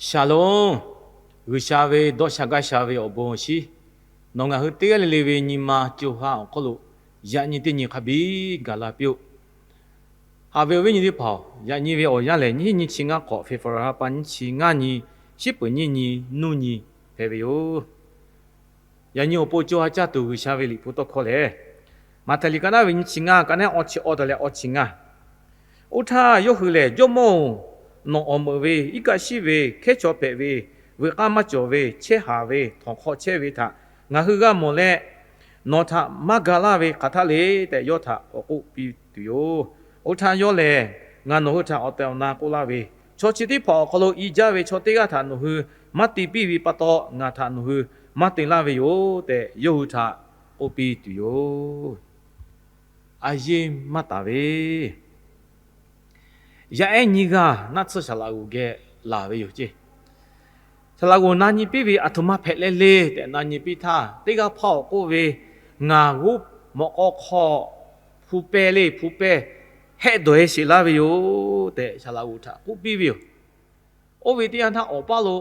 Shalom. G'uiˬsha ve dawˇ sha gaˇ sha ve awˬ bon awˬ shinˉ, nawˬ ngaˬ hui teˇ g'aˇ le le ve nyi ma co ha awˬ hk'oˆ lo yaꞈ nyi teˇ nyi hk'a biˇ gaˬ la piˇ-oˆ. Haꞈ ve awˬ viˉ nyi teˇ hpaˍ-oˬ, yaꞈ nyi ve awˬ yanˇ lehˬ, nyiˇ hinˉ nyiˇ chi ngaˇ k'awꞈ, February ha pa nyiˇ chi ngaˇ nyi, shiˉ peuˍ nyiˇ nyi, nuˇ nyi hpehꞈ ve yoˬ. Yaꞈ nyi awˬ pon co ha caˇ tuˬ G'uiˬsha ve liꞈ hpu tawˇ hkawˇ lehˬ, Maꞈhtehˍ liꞈ ka naˉ ve nyiˇ chi ngaˇ, ka naˉ awˇ chi awˇ taˍ leh awˇ chi ngaˇ. Oˇ htaˇ yawˇ hui lehˬ, Jawˇmawˇ-oˬ, nawˬ awˬ meuꞈ ve, iˉ kaˆ shiˉ ve, hkehˉ chaw hpehꞈ ve, veuꞈ k'aˇ maˇ cawˬ ve, chehˇ haˍ ve, htawnˍ hk'aw chehˇ ve htaꞈ ngaˬ hui g'a mawˬ leh, nawˬ htaꞈ maˇ ga laˇ ve hk'aˬ htaˆ le tehꞈ yawˇ htaꞈ k'awꞈ k'oˆ piˇ tuˬ yoˬ. Oˇ htaˇ yawˇ lehˬ, ngaˬ nawˬ hui htaꞈ awˬ tehˬ awˬ na k'oˆ laˇ ve, chaw chi teˇ hpaˍ awˬ hk'aw lo i jaˇ ve chaw teˇ g'aˇ htaꞈ nawˬ hui maˇ te piˇ ve pa taw, ngaˬ htaꞈ nawˬ hui maˇ te laˇ ve yoˬ tehꞈ yawˇ hui htaꞈ k'oˆ piˇ tuˬ yoˬ. A yeˇ maˇ taˍ ve, yaˇ ehˉ nyiˇ g'aˇ naˆ tsuhˇ saˍ laꞈ g'oˍ geh laˬ ve yoˬ ceˇ. Saˍ laꞈ g'oˍ na nyi piˇ ve, aˬ htoꞈ ma hpehꞈ leh le tehꞈ na nyi piˇ htaˇ, teˇ g'aˇ hpaˇ awˬ k'oˆ ve, Ngaˬ g'uˇ mawꞈ k'aw hk'aw hpu pehˇ le, hpu pehˇ hehˆ dawˬ-e sheˍ laˇ ve yoˬ tehꞈ, saˍ laꞈ g'oˍ htaꞈ k'oˆ piˇ ve yoˬ. Oˇ ve teˇ yanˇ htaˇ, awˬ paˇ lo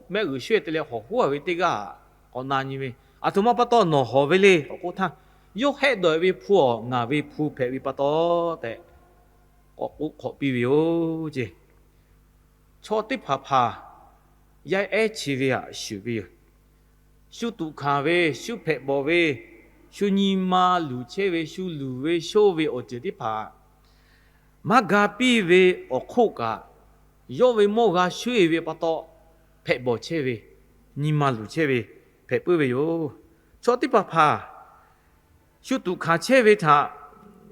mehˆ g'uiˬ shu-e te leh hawˬ huˉ-a ve teˇ g'aˇ k'awꞈ na nyi ve, Aˬ htoꞈ ma pa taw nawˬ hawˬ ve le k'awꞈ k'oˆ htaˇ, Yawˇ hehˆ dawˬ-e ve hpu-aˬ, ngaˬ ve hpu hpehꞈ ve pa taw tehꞈ k'awꞈ k'oˆ hk'awꞈ piˇ ve yoˬ ceˇ. Chaw teˇ hpaˍ hpaˍ yaˇ ehˉ chi ve htaꞈ shuˍ ve yoˬ. Shu tuꞈ hkanˍ ve, shu hpehꞈ bawˬ ve, shu nyi ma luˬ chehˇ ve, shu luˬ ve shoˇ ve awˬ ceuˬ teˇ hpaˍ maˇ ga piˇ ve awˬ hk'oˆ kaꞈ, yawˇ ve mawˇ g'a shuˉ-e ve pa taw hpehꞈ bawˬ chehˇ ve, nyi ma luˬ chehˇ ve hpehꞈ puiˉ ve yoˬ. Chaw teˇ hpaˍ hpaˍ shu tuꞈ hkanˍ chehˇ ve htaꞈ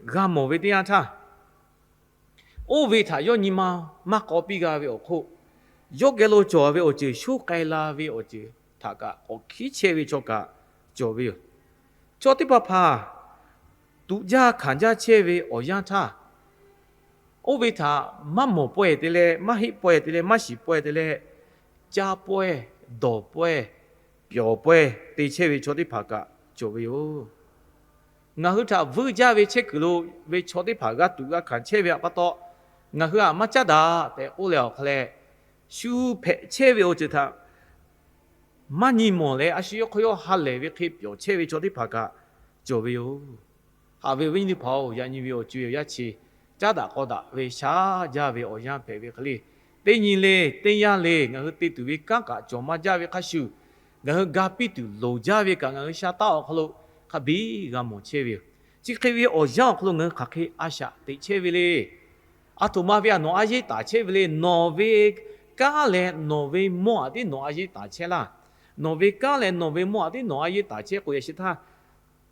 g'a mawˬ ve teˇ yanˇ htaˇ, oˇ ve htaꞈ yawˇ nyi ma maˇ k'aw piˇ g'a ve awˬ hk'oˆ, yawˇ geh lo cawˬ ve awˬ ceuˬ shu k'ai la ve awˬ ceuˬ htaꞈ kaꞈ k'awꞈ hkiˉ chehˇ ve chaw kaꞈ cawˬ ve yoˬ. Chaw teˇ hpaˍ hpaˍ tuꞈ jaˇ hkanˍ jaˇ chehˇ ve awˬ yanˇ htaˇ, oˇ ve htaꞈ maˇ mawˬ pawehˇ te leh, maˇ heˆ pawehˇ te leh, maˇ shiˍ pawehˇ te leh, caˇ pawehˇ, dawˬ pawehˇ, pyawˬ pawehˇ te chehˇ ve chaw teˇ hpaˍ kaꞈ cawˬ ve yoˬ. Ngaˬ hui htaꞈ vuiˇ jaˇ ve chehˇ kuiˬ lo ve chaw teˇ hpaˍ g'a tuꞈ g'a hkanˍ chehˇ ve htaꞈ pa taw, ngaˬ hui htaꞈ maˇ caˉ daꞈ tehꞈ k'oˆ leh awˬ hk'a leh, shu hpehꞈ chehˇ ve awˬ ceuˬ htaꞈ maˇ nyi mawˬ leh, a shu yawˇ hk'aw yawˇ ha lehˬ ve hk'e pyawˬ chehˇ ve chaw teˇ hpaˍ kaꞈ cawˬ ve yoˬ. Haꞈ ve awˬ viˉ nyi teˇ hpaˍ-oˬ, yaꞈ nyi ve awˬ co awˬ yanˇ chi caˉ daꞈ k'aw daꞈ ve shaˉ jaˇ ve awˬ yanˇ hpehꞈ ve hk'e le, teˇ nyi le, teˇ yanˇ le, ngaˬ hui te tuˬ ve kanˉ kaꞈ cawˬ maˇ jaˇ ve hk'a shuˍ, ngaˬ hui ga piˇ tuˬ loˍ jaˇ ve kaꞈ ngaˬ hui sha taˇ awˬ hk'aw lo hk'a biˇ g'a mawˬ chehˇ ve yoˬ. Chi hk'e ve awˬ yanˇ awˬ hk'aw lo ngaˬ hui hk'aˬ hk'e a shaꞈ teꞈ chehˇ ve le. Aˬ htoꞈ ma ve htaꞈ nawˬ a yeˇ taˍ chehˇ ve le. Nawˬ ve kanˉ leh nawˬ ve mawˇ htaꞈ tiˉ nawˬ a yeˇ taˍ chehˇ laˇ. Nawˬ ve kanˉ leh nawˬ ve mawˇ htaꞈ tiˉ nawˬ a yeˇ taˍ chehˇ k'o, yaꞈ sheh htaˇ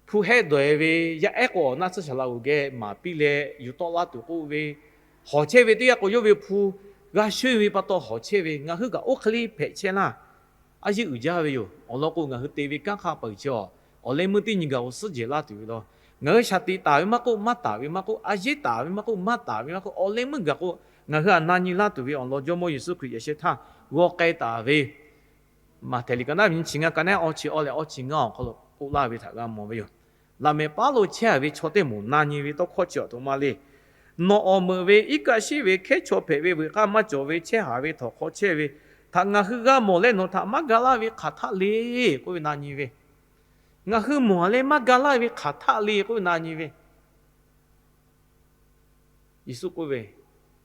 hpu hehˆ dawˬ-e ve yaˇ ehˉ k'o, awˬ naˆ tsuhˇ saˍ laꞈ g'oˍ geh maˍ piˇ leh yuˬ tawˆ laˇ tuˬ k'oˆ ve, hawˬ chehˇ ve teˇ g'aˇ k'o, yawˇ ve hpu g'a sho-e ve pa taw hawˬ chehˇ ve, ngaˬ hui kaꞈ oˇ hk'e le hpehꞈ chehˇ laˇ. A yeˇ uiˍ jaˇ ve yoˬ. Awˬ lawn k'o, ngaˬ hui te ve kanˉ hk'a peu-eˬ chi awˬ, awˬ leh meuˇ teˇ nyi gaˬ k'o suhˉ jehˬ laˇ tuˬ ve law. Ngaˬ hui shaˍ tiꞈ taˍ ve maˇ k'oˆ, maˇ taˍ ve maˇ k'oˆ, a yeˇ taˍ ve maˇ k'oˆ, maˇ taˍ ve maˇ k'oˆ, awˬ leh meuˇ gaˬ k'o, ngaˬ hui htaꞈ na nyi laˇ tuˬ ve awˬ lawn Jawˇmawˇ Yeˍsuˆ Hkriꞈ yaꞈ sheh htaˇ g'aw k'ai taˍ ve, Maꞈhtehˍ liꞈ ka naˉ ve nyiˇ chi ngaˇ, ka naˉ awˇ chi awˇ leh awˇ chi ngaˇ awˬ hk'aw lo k'oˆ laˇ ve htaꞈ g'a mawˬ ve yoˬ. Laꞈ mehˍ paˉ lo chehˇ-a ve chaw teˇ moˍ na nyi ve tawˇ hkawˇ chi aˬ htoꞈ ma le. Nawˬ awˬ meuꞈ ve, iˉ kaˆ shiˉ ve, hkehˉ chaw hpehꞈ ve, veuꞈ k'aˇ maˇ cawˬ ve, chehˇ haˍ ve, htawnˍ hk'aw chehˇ ve htaꞈ ngaˬ hui g'a mawˬ leh nawˬ htaꞈ maˇ ga laˇ ve hk'aˬ htaˆ le k'oˆ ve na nyi ve, ngaˬ hui mawˬ leh maˇ ga laˇ ve hk'aˬ htaˆ le k'oˆ ve na nyi ve, Yeˍsuˆ k'oˆ ve,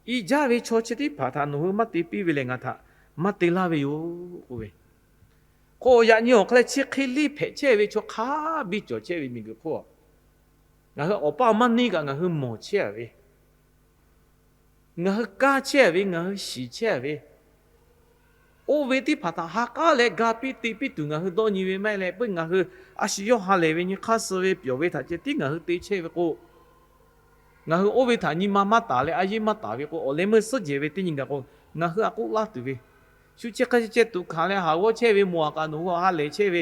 I jaˇ ve chaw chi teˇ hpaˍ htaꞈ nawˬ hui maˇ te piˇ ve lehˬ, ngaˬ htaꞈ maˇ te laˇ ve yoˬ k'oˆ ve. K'o, yaꞈ nyi awˬ hk'aw leh chi hk'e liˇ hpehꞈ chehˇ ve chaw hk'a biˇ cawˬ chehˇ ve miˬguiˬ hk'oˆ, ngaˬ hui awˬ paˇ awˬ maˇ neˇ kaꞈ ngaˬ hui mawˬ chehˇ-a ve, ngaˬ hui kaˇ chehˇ-a ve, ngaˬ hui shiˍ chehˇ-a ve, oˇ ve teˇ hpaˍ htaꞈ ha k'aˉ leh ga piˇ te piˇ tuˬ ngaˬ hui dawˇ nyi ve maˇ heˆ leh, peuˬ ngaˬ hui a shu yawˇ ha lehˬ ve nyi hk'aˇ suh ve pyawˬ ve htaꞈ ceh tiˉ ngaˬ hui te chehˇ ve k'o, ngaˬ hui oˇ ve htaꞈ nyi ma maˇ taˍ leh a yeˇ maˇ taˍ ve k'o, awˬ leh meuˇ suhˉ jehˬ ve teˇ nyi gaˬ k'o, ngaˬ hui htaꞈ k'oˆ laˇ tuˬ ve, shu chi hk'a ceh tuꞈ hkanˍ leh haˍ g'awˇ chehˇ ve mawˬ-a kaꞈ nawˬ hui htaꞈ ha lehˬ chehˇ ve,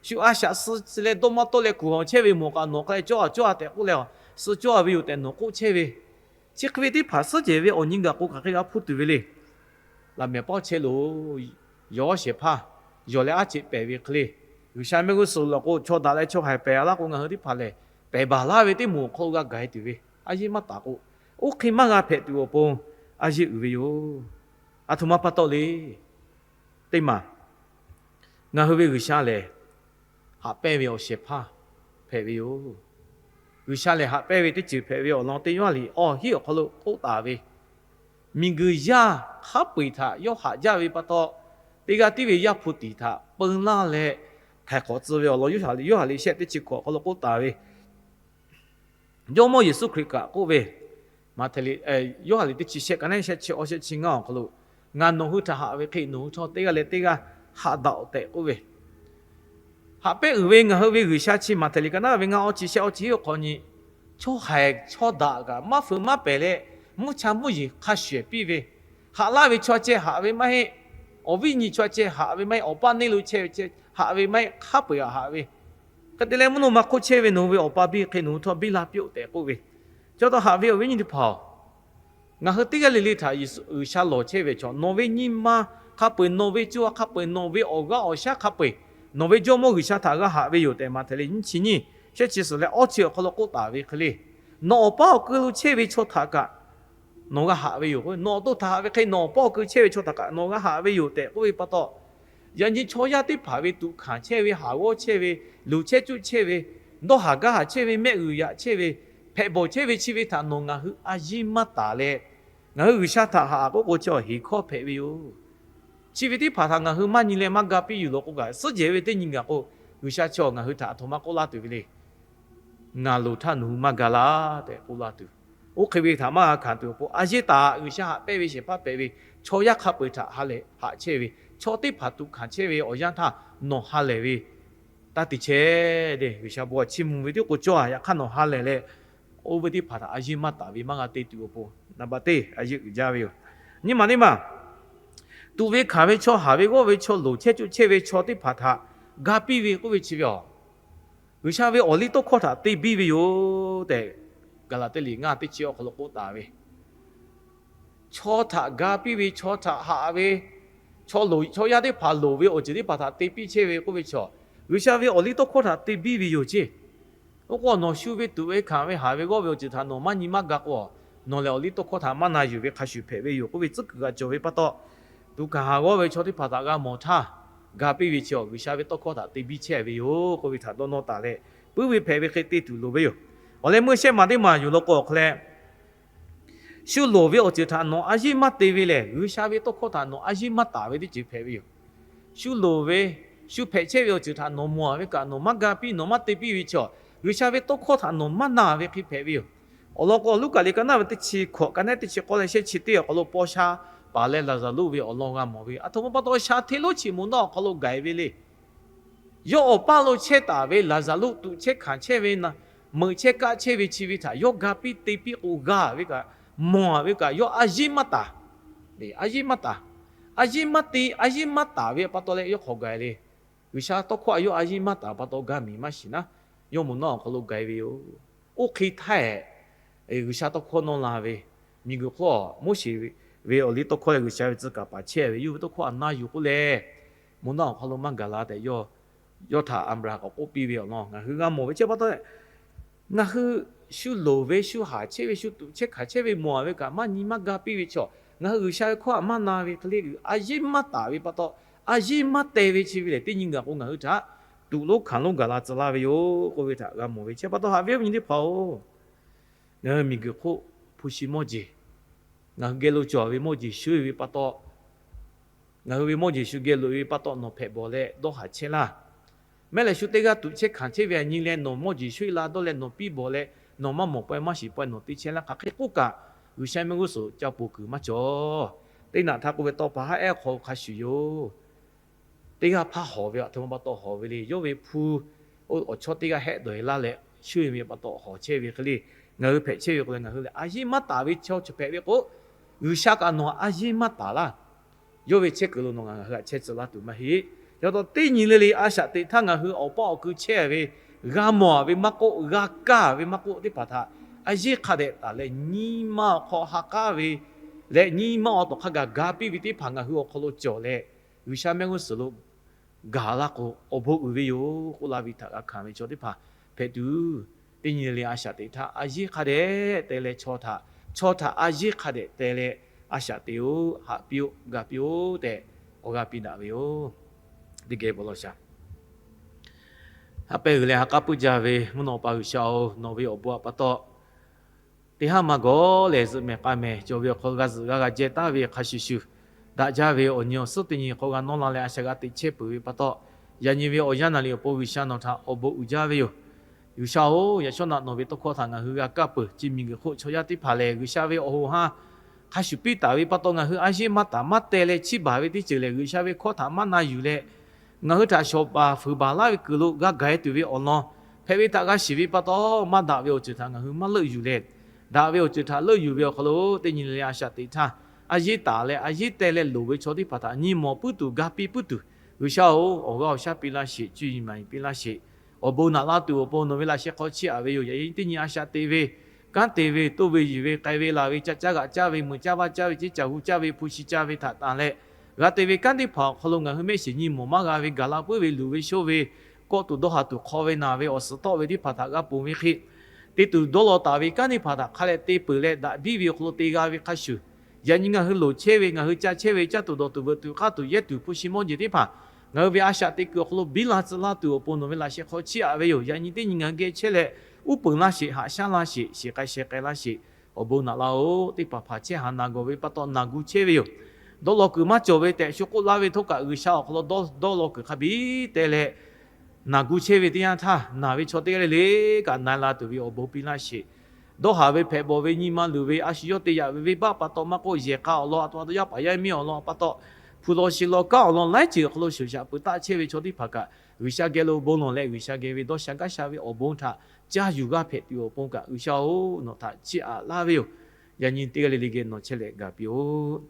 shu a shaꞈ suh leh dawˇ maˇ tawˆ leh kuˬ hawˬ chehˇ ve mawˬ kaꞈ nawˬ hk'a leh cawˇ-a cawˇ-a tehꞈ k'oˆ leh, suh cawˇ-a ve yoˬ tehꞈ nawˬ k'oˆ chehˇ ve, chi hk'e ve teˇ hpaˍ suhˉ jehˬ ve awˬ nyi gaˬ k'o, hk'aˬ hk'e g'a hpuˇ tuˬ ve le. Laꞈ mehˍ paˉ chehˇ loˬ. Yawˬ shehˍ hpaˇ yawˬ leh aˉ ceꞈ pehˍ ve hk'e le, G'uiˬsha mehˆ g'uˇ suhˍ lawˬ k'o, chaw daꞈ leh chaw haiˬ pehˍ laˇ k'o, ngaˬ hui teˇ hpaˍ lehˬ pehˬ baˬ laˇ ve teˇ moˍ awˬ hk'aw lo g'a gaˬ-e tuˬ ve, a yeˇ maˇ taˍ k'o, oˇ hk'e maˇ g'a hpehꞈ tuˬ awˬ pon a yeˇ uiˍ ve yoˬ. Aˬ htoꞈ ma pa taw le. Teˇ maˬ, ngaˬ hui ve G'uiˬsha lehˬ, haꞈ pehnˇ ve awˬ shehˍ hpaˇ hpehꞈ ve yoˬ. G'uiˬsha lehˬ haꞈ pehnˇ ve teˇ ceuˬ hpehꞈ ve awˬ lawn teˇ Yoˇhanˬ liꞈ awˬ hiˉ awˬ hk'aw lo k'oˆ taˍ ve, miˬguiˬ yaˇ hk'a peu-eˬ htaꞈ yawˇ haꞈ jaˇ ve pa taw, teˇ g'aˇ tiˉ ve Yaˇ hpu tiˍ htaꞈ peu laˇ leh htaiˍ hk'awꞈ tcuh ve awˬ lawn Yoˇhanˬ liꞈ shehˆ teˇ chi hkawꞈ awˬ hk'aw lo k'oˆ taˍ ve, Jawˇmawˇ Yeˍsuˆ Hkriꞈ kaꞈ k'oˆ ve, Maꞈhtehˍ liꞈ, Yoˇhanˬ liꞈ teˇ chi shehˆ ka neˉ shehˆ chi awˇ shehˆ chi ngaˇ awˬ hk'aw lo, Ngaˬ nawˬ hui htaꞈ haꞈ ve hk'e nawˬ hui htawˇ teˇ g'aˇ leh teˇ g'aˇ haꞈ daꞈ-oꞈ tehꞈ k'oˆ ve, haꞈ pehnˇ uiˍ ve ngaˬ hui ve G'uiˬsha chi Maꞈhtehˍ liꞈ ka naˉ ve ngaˇ awˇ chi shehˆ awˇ chi hiˉ awˬ hk'aw nyi, chaw haiˬ chaw daꞈ kaꞈ maˇ feu maˇ pehˍ leh, mvuhˇ cha mvuhˇ yeˬ hk'a shuˍ ehˍ piˇ ve, haꞈ laˇ ve chaw ceh haꞈ ve maˇ heˆ. Awˬ viˉ nyi chaw ceh haꞈ ve maˇ heˆ. Awˬ paˇ neˇ lo chehˇ ve ceh haꞈ ve maˇ heˆ. Hk'a peu-eˬ haꞈ ve. Hk'e te leh, mvuhˇ naw ma hk'oˆ chehˇ ve nawˬ hui ve Awˬ pa biˇ hk'e nawˬ hui htawˇ biˇ la piˇ-oˆ tehꞈ k'oˆ ve. Chaw taw haꞈ ve awˬ viˉ nyi teˇ hpaˍ-oˬ, ngaˬ hui teˇ g'aˇ le le htaꞈ Yeˍsuˆ G'uiˬsha lawˬ chehˇ ve chaw, nawˬ ve nyi ma hk'a peu-eˬ, nawˬ ve co a hk'a peu-eˬ, nawˬ ve awˬ g'aˇ awˬ shaˉ hk'a peu-eˬ, nawˬ ve Jawˇmawˇ G'uiˬsha htaꞈ g'a haꞈ ve yoˬ tehꞈ Maꞈhtehˍ liꞈ nyiˇ chi nyiˇ shehˆ chi suhˍ leh awˇ chi awˬ hk'aw lo k'oˆ taˍ ve hk'e le, nawˬ awˬ paˇ awˬ keu lo chehˇ ve chaw htaꞈ kaꞈ nawˬ g'a haꞈ ve yoˬ. Nawˬ awˬ to htaꞈ haꞈ ve hk'e nawˬ awˬ paˇ awˬ keu chehˇ ve chaw htaꞈ kaꞈ nawˬ g'a haꞈ ve yoˬ tehꞈ k'oˆ ve pa taw, yaꞈ nyi chaw yaˇ teˇ hpaˍ ve tuꞈ hkanˍ chehˇ ve, haˍ g'awˇ chehˇ ve, luˬ chehˇ cuˆ chehˇ ve, dawˇ haˍ gaˇ haˍ chehˇ ve, mehˆ g'uiˬ yaꞈ chehˇ ve, hpehꞈ bawˬ chehˇ ve chi ve htaꞈ nawˬ ngaˬ hui a yiˇ maˇ taˍ leh, ngaˬ hui G'uiˬsha htaꞈ haꞈ k'oˆ k'o chi awˬ heˍ hkawˇ hpehꞈ ve yoˬ. Chi ve teˇ hpaˍ htaꞈ ngaˬ hui maˇ nyi leh maˇ ga piˇ yuˬ law k'o kaꞈ, suhˉ jehˬ ve teˇ nyi gaˬ k'o, G'uiˬsha chi ngaˬ hui htaꞈ aˬ htoꞈ ma k'oˆ laˇ tuˬ ve le. Ngaˬ loˍ htaˇ nawˬ hui maˇ ga laˇ tehꞈ k'oˆ laˇ tuˬ, oˇ hk'e ve htaꞈ maˇ g'a hkanˍ tuˬ awˬ pon, a yeˇ taˍ G'uiˬsha haꞈ pehnˇ ve shehˍ hpaˇ hpehꞈ ve, chaw yaˇ hk'a peu-eˬ htaꞈ ha lehˬ haꞈ chehˇ ve, chaw teˇ hpaˍ tuꞈ hkanˍ chehˇ ve awˬ yanˇ htaˇ nawˬ ha lehˬ ve, taˇ te chehˇ le. G'uiˬsha bon htaꞈ chiˇ mvuh ve teˇ k'o cawˇ a, yaꞈ hk'aˇ nawˬ ha lehˬ leh, oˇ ve teˇ hpaˍ htaꞈ a yeˇ maˇ taˍ ve maˇ g'a te tuˬ awˬ pon, naˍ baꞈ teˇ a yeˇ uiˍ jaˇ ve yoˬ. Nyiˇ maˬ teˇ maˬ, tuꞈ ve hkanˍ ve chaw, haˍ ve g'awˇ ve chaw, loˍ chehˇ cuˆ chehˇ ve chaw teˇ hpaˍ htaꞈ ga piˇ ve k'oˆ ve chi ve a G'uiˬsha ve awˬliˇtawˇhkawˇ htaꞈ te biˇ ve yoˬ tehꞈ, Gaˍlaˍtiˆ liꞈ ngaˇ teˇ chi awˬ hk'aw lo k'oˆ taˍ ve, chaw htaꞈ ga piˇ ve, chaw htaꞈ haꞈ ve, chaw loˍ, chaw yaˇ teˇ hpaˍ loˍ ve awˬ ceuˬ teˇ hpaˍ htaꞈ te piˇ chehˇ ve k'oˆ ve chaw, G'uiˬsha ve awˬliˇtawˇhkawˇ htaꞈ te biˇ ve yoˬ ceˇ. Oˇ k'o, nawˬ shu ve tuꞈ ve hkanˍ ve haˍ ve g'awˇ ve awˬ ceuˬ htaꞈ nawˬ maˇ nyi maˇ ga k'o, nawˬ lehˬ awˬliˇtawˇhkawˇ htaꞈ maˇ na yuˬ ve hk'a shuˍ hpehꞈ ve yoˬ k'oˆ ve tcuhˉ kuiˬ g'a cawˬ ve pa taw, tuꞈ hkanˍ haˍ g'awˇ ve chaw teˇ hpaˍ htaꞈ g'a mawˬ htaˇ, ga piˇ ve chi awˬ G'uiˬsha ve tawˇ hkawˇ htaꞈ te biˇ chehˇ ve yoˬ k'oˆ ve htaꞈ dawˇ nawˇ taˍ leh, puiˉ ve hpehꞈ ve hk'e te tuˬ loˍ ve yoˬ. Awˬ leh meuˇ shehˆ maˬ teˇ maˬ yuˬ law k'o awˬ hk'aw leh, shu loˍ ve awˬ ceuˬ htaꞈ nawˬ a yeˇ maˇ te ve lehˬ, G'uiˬsha ve tawˇ hkawˇ htaꞈ nawˬ a yeˇ maˇ taˍ ve teˇ ceuˬ hpehꞈ ve yoˬ. Shu loˍ ve, shu hpehꞈ chehˇ ve awˬ ceuˬ htaꞈ nawˬ mawˬ ve kaꞈ nawˬ maˇ ga piˇ, nawˬ maˇ te piˇ ve chaw, G'uiˬsha ve tawˇ hkawˇ htaꞈ nawˬ maˇ na ve hk'e hpehꞈ ve yoˬ. Awˬ lawn k'o, Luˉkaꞈ liꞈ ka naˉ ve teˇ chi hkawꞈ, ka naˉ teˇ chi k'awˇ leh shehˆ chi teˇ awˬ hk'aw lo paw sha paˍ leh Laˍzaˍruˆ ve awˬ lawn g'a mawˬ ve, aˬ htoꞈ ma pa taw sha hteˇ lonˉ chi moˬ naˆ awˬ hk'aw lo gaˬ ve le. Yawˇ awˬ paˇ lo chehˇ taˍ ve Laˍzaˍruˆ tuꞈ chehˇ hkanˍ chehˇ ve, meuꞈ chehˇ kaˆ chehˇ ve chi ve htaꞈ yawˇ ga piˇ te piˇ k'o g'a ve kaꞈ, mawˬ ve kaꞈ yawˇ a yeˇ maˇ taˍ. A yeˇ maˇ taˍ. A yeˇ maˇ te, a yeˇ maˇ taˍ ve pa taw leh yawˇ hk'awꞈ gaˬ le. G'uiˬsha tawˇ hkawˇ a yawˇ a yeˇ maˇ taˍ pa taw ga miˬ maˇ shiˍ naˉ, yawˇ moˬ naˆ awˬ hk'aw lo gaˬ ve yoˬ. Oˇ hk'e htaˇ, G'uiˬsha tawˇ hkawˇ nawˇ la ve, miˬguiˬ hk'oˆ Moˉseˍ ve awˬliˇtawˇhkawˇ leh G'uiˬsha ve tcuh kaˍ paˍ chehˇ ve yawˇ ve tawˇ hkawˇ a na yuˬ k'oˆ leh, moˬ naˆ awˬ hk'aw lo maˇ gaˬ la tehꞈ yawˇ, yawˇ htaꞈ Aˍbraˍhanˍ k'awꞈ k'oˆ piˇ ve awˬ lawn ngaˬ hui g'a mawˬ ve chi pa taw, ngaˬ hui shu loˍ ve, shu haˍ chehˇ ve, shu tuꞈ chehˇ hkanˍ chehˇ ve, mawˬ ve kaꞈ maˇ nyi maˇ ga piˇ ve chaw, ngaˬ hui G'uiˬsha ve hkawˇ htaꞈ maˇ na ve hk'e le, a yeˇ maˇ taˍ ve pa taw, a yeˇ maˇ teh ve chi ve lehˬ, teˇ nyi gaˬ k'o ngaˬ hui htaꞈ tuꞈ lonˉ hkanˍ lonˉ gaˬ la tcuh laˇ ve yoˬ k'oˆ ve htaꞈ g'a mawˬ ve chi pa taw, haꞈ ve awˬ viˉ awˬ nyi teˇ hpaˍ-oˬ, ngaˬ hui miˬguiˬ hk'oˆ hpu shi mawˇ jeˬ, ngaˬ hui geh lo cawˬ ve mawˇ jeˬ shu ve pa taw, ngaˬ hui ve mawˇ jeˬ shu geh loꞈ-e ve pa taw nawˬ hpehꞈ bawˬ leh dawˇ haˍ chehˇ laˇ. Mehˉ lehˬ shu teˇ g'aˇ tuꞈ chehˇ hkanˍ chehˇ ve a nyi leh nawˬ mawˇ jeˬ shu-e la dawˇ leh nawˬ piˇ bawˬ leh nawˬ maˇ mawˬ pawehˇ maˇ shiˍ pawehˇ nawˬ te chehˇ laˇ. Hk'aˬ hk'e k'oˆ kaꞈ, G'uiˬsha mehˆ g'uˇ suhˍ ca poˬ kuiˬ maˇ cawˬ. Teˇ naꞈ htaˇ k'oˆ ve, tawˇ pa haˉ ehˉ hk'aw hk'a shuˍ yoˬ. Teˇ g'aˇ hpaˇ hawˬ ve aˬ htoꞈ ma pa taw hawˬ ve le. Yawˇ ve hpu awˬ chawˇ teˇ g'aˇ hehˆ dawˬ-e laˇ leh, shu-e ve pa taw hawˬ chehˇ ve hk'e le. Ngaˬ hui hpehꞈ chehˇ ve k'o leh, ngaˬ hui lehˬ a yeˇ maˇ taˍ ve chaw chi hpehꞈ ve k'o, G'uiˬsha kaꞈ nawˬ a yeˇ maˇ taˍ laˇ. Yawˇ ve chehˇ kuiˬ lo nawˬ ngaˬ hui htaꞈ chehˇ tcuh laˇ tuˬ maˇ heˆ. Yaꞈ taw teˇ nyi le le a shaꞈ teꞈ htaˇ ngaˬ hui awˬ paˇ awˬ keu chehˇ ve, g'a mawˬ ve maˇ k'oˆ, g'a kaˇ ve maˇ k'oˆ, teˇ hpaˍ htaꞈ a yeˇ hk'a dehꞈ taˍ leh, nyi ma awˬ hk'aw ha k'aˉ ve leh nyi ma awˬ tawˬ hk'a gaˬ ga piˇ ve teˇ hpaˍ ngaˬ hui awˬ hk'aw lo cawˬ leh, G'uiˬsha mehˆ g'uˇ suhˍ lo gaˬ laˇ k'o, awˬ bon uiˍ ve yoˬ k'oˆ laˇ ve htaꞈ g'a hkanˍ ve chaw teˇ hpaˍ hpehꞈ tuˬ, teˇ nyi le le a shaꞈ teꞈ htaˇ a yeˇ hk'a dehꞈ te leh chaw htaꞈ, chaw htaꞈ a yeˇ hk'a dehꞈ te leh a shaꞈ teꞈ-oˆ, haꞈ piˇ-oˆ, ga piˇ-oˆ tehꞈ, awˬ g'aˇ piˇ daꞈ ve yoˬ. Teˇ geh bon lawˬ shaˍ. Haꞈ pehˇ g'uiˬ leh ha k'aˉ puiˉ jaˇ ve mvuhˇ naw pa G'uiˬsha-oˬ, nawˬ ve awˬ bon awˬ pa taw teˇ haˉ maˇ gawˬ lehˬ, zuhꞈ mehˍ k'a mehˍ cawˬ ve awˬ hk'aw lo g'a zuhꞈ g'a g'a jehˇ taˍ ve hk'a shuˍ shuˍ, daꞈ jaˇ ve awˬ nyi awˬ suhˉ teˇ nyi hk'aw g'a nawˇ la leh a shaꞈ g'a teꞈ chehˇ peuˬ ve pa taw, yaꞈ nyi ve awˬ yanˇ naˍ riˍ awˬ pon G'uiˬsha nawˬ htaꞈ awˬ bon uiˍ jaˇ ve yoˬ. G'uiˬsha-oˬ, yaꞈ shawˉ naꞈ nawˬ ve tawˇ hkawˇ htaꞈ ngaˬ hui g'a kaˇ peuˬ. Chi miˬguiˬ hk'oˆ chaw yaˇ teˇ hpaˍ lehˬ, G'uiˬsha ve awˬ hoꞈ ha hk'a shuˍ piˇ taˍ ve pa taw, ngaˬ hui a yeˇ maˇ taˍ maˇ teh leh chiˇ baˬ ve teˇ ceuˬ lehˬ, G'uiˬsha ve hkawˇ htaꞈ maˇ na yuˬ leh, ngaˬ hui htaꞈ shawˍ baˬ fuiˍ baˬ laˇ ve kuiˬ lo g'a gaˬ e tuˬ ve awˬ lawn hpehꞈ ve htaꞈ g'a shiˍ ve pa taw, maˇ daꞈ ve awˬ ceuˬ htaꞈ ngaˬ hui maˇ leuˆ yuˬ leh, daꞈ ve awˬ ceuˬ htaꞈ leuˆ yuˬ ve awˬ hk'aw lo teˇ nyi le le a shaꞈ teꞈ htaˇ, a yeˇ taˍ leh a yeˇ teh leh loˍ ve chaw teˇ hpaˍ htaꞈ nyi mawˬ puiˉ tuˬ, ga piˇ puiˉ tuˬ, G'uiˬsha-oˬ, awˬ g'aˇ awˬ shaˉ piˇ laˇ sheˍ. Cuˇ yiˍ maˍ yiˍ piˇ laˇ sheˍ. Awˬ bon naꞈ la tuˬ awˬ pon nawˬ ve laꞈ sheh hk'aw chiˇ aꞈ ve yoˬ. Yaꞈ nyi teˇ nyi a shaꞈ teꞈ ve, kanˉ te ve, toˇ ve yuˬ ve, k'ai ve laˬ ve, ca caˇ g'aꞈ caˇ ve, mui caˇ vaˇ caˇ ve, ceˇ caˬ hu caˇ ve, hpu shi caˇ ve htaꞈ tanˬ leh, g'a te ve kanˉ teˇ hpaˍ awˬ hk'aw lo ngaˬ hui mehˆ shiˍ nyi mawˬ maˇ g'a ve, gaˬ la puiˉ ve, luˬ ve shoˇ ve, kawˆ tuˬ dawˇ ha tuˬ hk'aw ve naˬ ve awˬ suhˍ tawˆ ve teˇ hpaˍ htaꞈ g'a ponˬ ve hk'e, te tuˬ dawˇ law taˍ ve kanˉ teˇ hpaˍ htaꞈ hk'a leh te peuˬ leh, daꞈ biˇ ve awˬ hk'aw lo te g'a ve hk'a shuˍ, yaꞈ nyi ngaˬ hui loˍ chehˇ ve, ngaˬ hui ca chehˇ ve, caˇ tuˬ dawˬ tuˬ veuꞈ tuˬ k'aˇ tuˬ yehˇ tuˬ hpu shi mawˇ jeˬ teˇ hpaˍ ngaˬ hui ve a shaꞈ teꞈ kuiˬ awˬ hk'aw lo biˇ la tcuh laˇ tuˬ awˬ pon nawˬ ve laꞈ sheh hk'aw chiˇ aꞈ ve yoˬ. Yaꞈ nyi teˇ nyi ngaˬ hui geh chehˇ leh, uˉ peunˍ laˇ sheˍ, haꞈ shaˉ laˇ sheˍ, shiˍ k'ai sheh k'ai laˇ sheˍ. Awˬ bon naꞈ laˇ-oˬ. Teˇ hpaˍ hpaˍ chehˇ haˍ naˬ gawˬ ve pa taw naˬ gu chehˇ ve yoˬ. Dawˇ law kuiˬ maˇ cawˬ ve tehꞈ shu k'oˆ laˇ ve htawˇ kaꞈ, G'uiˬsha awˬ hk'aw lo dawˇ law kuiˬ hk'a biˇ teh leh naˬ gu chehˇ ve teˇ yanˇ htaˇ, naˬ ve chaw teˇ g'aˇ le le kaꞈ na la tuˬ ve awˬ bon piˇ laˇ sheˍ. Dawˇ haˍ ve hpehꞈ bawˬ ve nyi ma luˬ ve a shu yawˇ te yaꞈ ve venˇbaˆ pa taw maˇ k'oˆ, yehˬ k'a awˬ lawn a htoꞈ ma taw, yaˇ paˍ yaˇ miˇ awˬ lawn pa taw, hpu law shi law kanˉ awˬ lawn laiˉ ceuˬ awˬ hk'aw lo sheuˍ shaꞈ peuˬ taˆ chehˇ ve chaw teˇ hpaˍ kaꞈ, G'uiˬsha geh lo bon lawˬ leh G'uiˬsha geh ve dawˇ sha gaˇ sha ve awˬ bon htaꞈ caˇ yuˬ g'aˇ hpehꞈ tuˬ awˬ pon kaꞈ, G'uiˬsha-oˬ, nawˬ htaꞈ chiˇ aꞈ laˇ ve yoˬ. Yaꞈ nyi teˇ g'aˇ le le geh nawˬ chehˇ leh gaˬ piˇ-oˆ.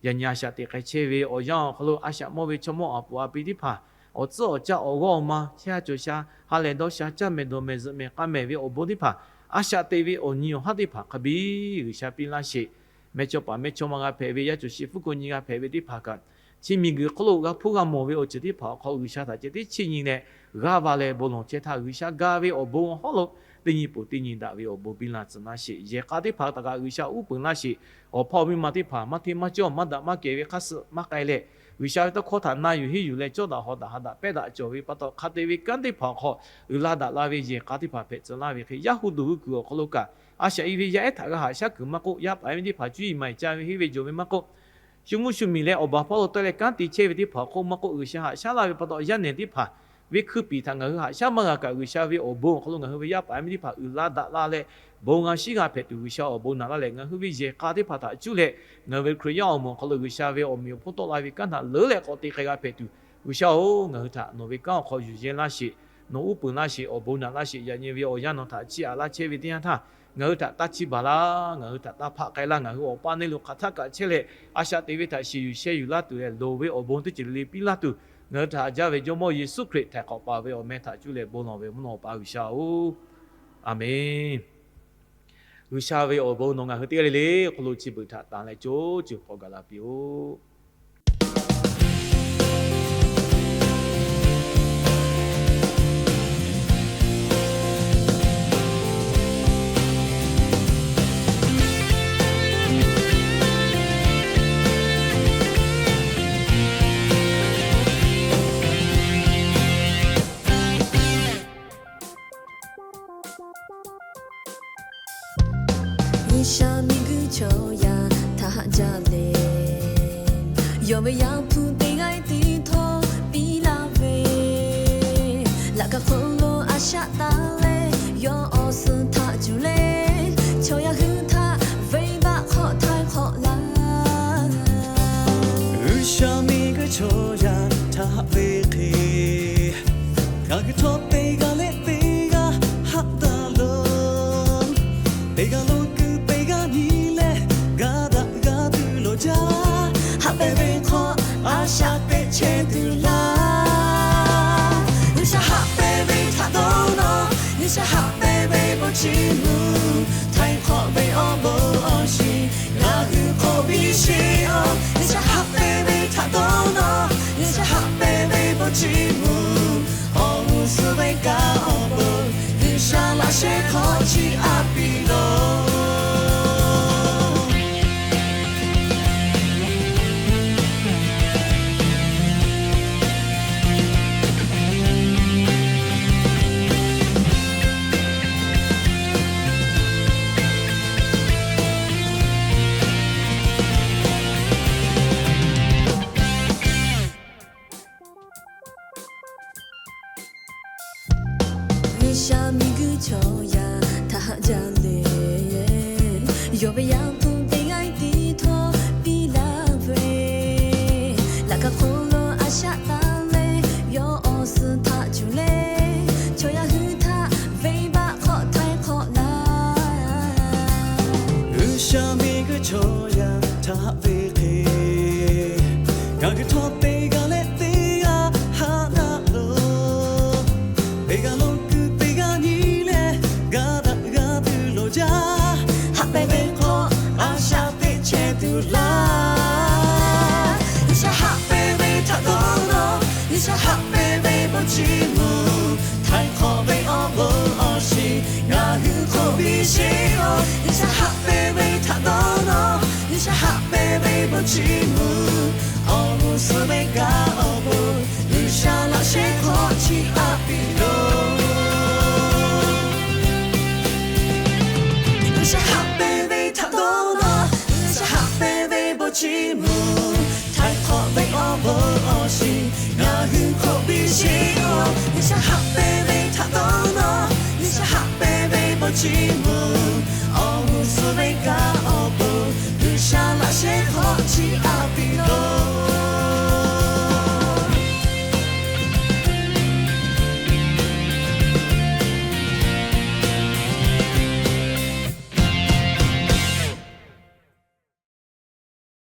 Yaꞈ nyi a shaꞈ teꞈ k'ai chehˇ ve awˬ yanˇ awˬ hk'aw lo a shaꞈ mawˇ ve chaw mawˇ a puˍ a pi teˇ hpaˍ, awˬ tcuhˉ awˬ caˇ awˬ g'awˇ awˬ ma, chehˇ ha cawˬ sha, ha lehˬ dawˇ sha, caˇ mehˍ dawˬ mehˍ zuhꞈ mehˍ k'a mehˍ ve awˬ bon teˇ hpaˍ, a shaꞈ teꞈ ve awˬ nyi awˬ haˉ teˇ hpaˍ hk'a biˇ G'uiˬsha piˇ laˇ sheˍ. Mehˇ chawˇ paˍ mehˇ chawˇ ma g'a hpehꞈ ve, yaˇ cawˬ sheˍ fuˉ ko nyi g'a hpehꞈ ve teˇ hpaˍ kaꞈ, chi miˬguiˬ hk'oˆ lo g'a hpuˇ g'a mawˬ ve awˬ ceuˬ teˇ hpaˍ awˬ hk'aw G'uiˬsha htaꞈ ceh tiˉ chiˇ nyi leh g'aˇ va leh bon lawˬ chehˇ htaˇ, G'uiˬsha ga ve awˬ bon awˬ hawˉ lo teˇ nyi poˬ teˇ nyi daꞈ ve awˬ bon piˇ laˇ tcuh laˇ sheˍ. Yehˬ k'a teˇ hpaˍ htaꞈ kaꞈ G'uiˬsha uˉ peunˍ laˇ sheˍ. Awˬ hpawˇ miˇ ma teˇ hpaˍ maˇ hteˇ maˇ cawˇ maˇ daꞈ maˇ kehˬ ve hk'a suh maˇ k'ai leh, G'uiˬsha ve tawˇ hkawˇ htaꞈ na yuˬ henˇ yuˬ leh cawˇ daꞈ haw daꞈ ha daꞈ pehˇ daꞈ cawˬ ve pa taw, hk'a te ve kanˉ teˇ hpaˍ awˬ hk'aw uiˍ la daꞈ la ve yehˬ k'a teˇ hpaˍ hpehꞈ tcuh laˇ ve hk'e, yaˇ hu duˬ hui kuiˬ awˬ hk'aw lo kaꞈ a shaꞈ i ve yaˇ ehˉ htaꞈ g'a haꞈ shaˉ kuiˬ maˇ k'oˆ, yaˇ paˍ yaˇ miˇ teˇ hpaˍ cuˇ yiˍ maˍ yiˍ ca ve henˇ ve jawˬ ve maˇ k'oˆ, shu mvuhˇ shu miˬ leh awˬ baˬ hpawˇ lo tawˆ leh kanˉ te chehˇ ve teˇ hpaˍ awˬ hk'oˆ maˇ k'oˆ, G'uiˬsha haꞈ shaˉ laˇ ve pa taw, yaˇ nehˬ teˇ hpaˍ ve hkui piˍ htaꞈ ngaˬ hui haꞈ shaˉ maˇ g'a kaꞈ, G'uiˬsha ve awˬ bon awˬ hk'aw lo ngaˬ hui ve yaˇ paˍ yaˇ miˇ teˇ hpaˍ uiˍ la daꞈ la leh bon g'a shiˉ g'a hpehꞈ tuˬ G'uiˬsha awˬ bon naꞈ laˇ leh, ngaˬ hui ve yehˬ k'a teˇ hpaˍ htaꞈ cuˇ leh ngaˬ hui ve Hkriꞈ yaˇ awˬ moˍ awˬ hk'aw lo G'uiˬsha ve awˬ meꞈ awˬ hponˇ tawˆ la ve kanˉ htaꞈ leuˉ leh k'awꞈ te k'ai g'a hpehꞈ tuˬ, G'uiˬsha-oˬ, ngaˬ hui htaꞈ nawˬ ve kanˉ awˬ hk'aw yuˬ yehˇ laˇ sheˍ. Nawˬ uˉ peunˍ laˇ sheˍ, awˬ bon naꞈ laˇ sheˍ. Yaꞈ nyi ve awˬ yanˇ nawˬ htaꞈ chiˇ aꞈ laˇ chehˇ ve teˇ yanˇ htaˇ, ngaˬ hui htaꞈ taˇ chiˇ baˬ laˇ, ngaˬ hui htaꞈ taˇ hpaˆ k'ai laˇ, ngaˬ hui awˬ paˇ neˇ lo hk'aˬ htaˇ kaꞈ chehˇ leh a shaꞈ teꞈ ve htaꞈ shiˍ yuˬ sheh yuˬ laˇ tuˬ leh loˍ ve awˬ bon teˇ ceuˬ le le piˇ laˇ tuˬ, ngaˬ hui htaꞈ haꞈ jaˇ ve Jawˇmawˇ Yeˍsuˆ Hkriꞈ htaiˍ hk'awꞈ paˍ ve awˬ meh htaꞈ cuˇ leh bon lawˬ ve mvuhˇ naw pa G'uiˬsha-oˬ, Aˍmenˍ. G'uiˬsha ve awˬ bon nawˬ ngaˬ hui teˇ g'aˇ le le hk'aw lo chi beuꞈ htaꞈ tanˬ leh co ceuˬ k'awꞈ gaˬ la piˇ-oˆ. G'uiˬsha miˬguiˬ chaw yaˇ htaꞈ haꞈ jaˇ leh, yawˇ ve Yaˇ hpu teˇ g'aˇ tiˉ htawˇ piˇ laˇ ve, laꞈ ka hk'oˆ lo a shaꞈ taˍ leh, yawˇ awˬ suhˍ htaꞈ cuˇ leh, chaw yaˇ hui htaꞈ venˇbaˆ hk'awꞈ htaiˍ hk'awꞈ laˇ. G'uiˬsha miˬguiˬ chaw yaˇ htaꞈ haꞈ ve hk'e, ngaˬ hui htawˇ teˇ g'aˇ leh teˇ g'aˇ haꞈ taˍ lo, teˇ g'aˇ lo kuiˬ teˇ g'aˇ nyi leh, g'a daꞈ g'a tuˬ lo jaˇ. Haꞈ pehˇ ve hk'aw a shaꞈ teꞈ chehˇ tuˬ laˇ. G'uiˬsha haꞈ pehˇ ve htaꞈ dawˇ nawˬ, G'uiˬsha haꞈ pehˇ ve bon chiˇ mvuh, htaiˍ hk'awꞈ ve awˬ bon awˬ shiˍ ngaˬ hui k'awꞈ piˇ sheˍ-oˬ. G'uiˬsha haꞈ pehˇ ve htaꞈ dawˇ nawˬ, G'uiˬsha haꞈ pehˇ ve bon chiˇ mvuh, awˬ g'uˇ suhˍ ve kanˉ awˬ pon G'uiˬsha laꞈ sheh hk'aw chiˇ aꞈ piˇ loˬ. ve yaˇ hpu teˇ g'aˇ tiˉ htawˇ piˇ laˇ ve, laꞈ ka hk'oˆ lo a shaꞈ taˍ leh yawˇ awˬ suhˍ htaꞈ cuˬ leh, chaw yaˇ hui htaꞈ venˇbaˆ hk'awꞈ htaiˍ hk'awꞈ laˇ. G'uiˬsha miˬguiˬ chaw yaˇ htaꞈ haꞈ ve hk'e, ngaˬ hui htawˇ teˇ g'aˇ leh teˇ g'aˇ haꞈ daꞈ loˬ. Teˇ g'aˇ lo kuiˬ teˇ g'aˇ nyi leh, g'a daꞈ g'a tuˬ loˍ jaˇ. Haꞈ pehnˇ ve hk'aw a shaꞈ teꞈ chehˇ tuˬ laˇ. G'uiˬsha haꞈ pehnˇ ve htaꞈ dawˇ nawˇ, G'uiˬsha haꞈ pehnˇ ve bon chiˇ mvuh, htaiˍ hk'awꞈ ve awˬ bon awˬ shiˍ ngaˬ hui hk'oˆ piˇ sheˍ-oˬ. G'uiˬsha haꞈ pehnˇ ve htaꞈ dawˇ nawˇ, G'uiˬsha haꞈ pehnˇ ve bon chiˇ mvuh, awˬ g'uˇ suhˍ ve kaꞈ awˬ bon G'uiˬsha laꞈ sheh hk'aw chiˇ aꞈ piˇ loˬ. G'uiˬsha haꞈ pehnˇ ve htaꞈ dawˇ nawˇ, G'uiˬsha haꞈ pehnˇ ve bon chiˇ mvuh, htaiˍ hk'awꞈ ve awˬ bon awˬ shiˍ ngaˬ hui hk'oˆ piˇ sheˍ-oˬ. G'uiˬsha haꞈ pehnˇ ve htaꞈ dawˇ nawˇ, G'uiˬsha haꞈ pehnˇ ve bon chiˇ mvuh, awˬ g'uˇ suhˍ ve kaꞈ awˬ bon G'uiˬsha laꞈ sheh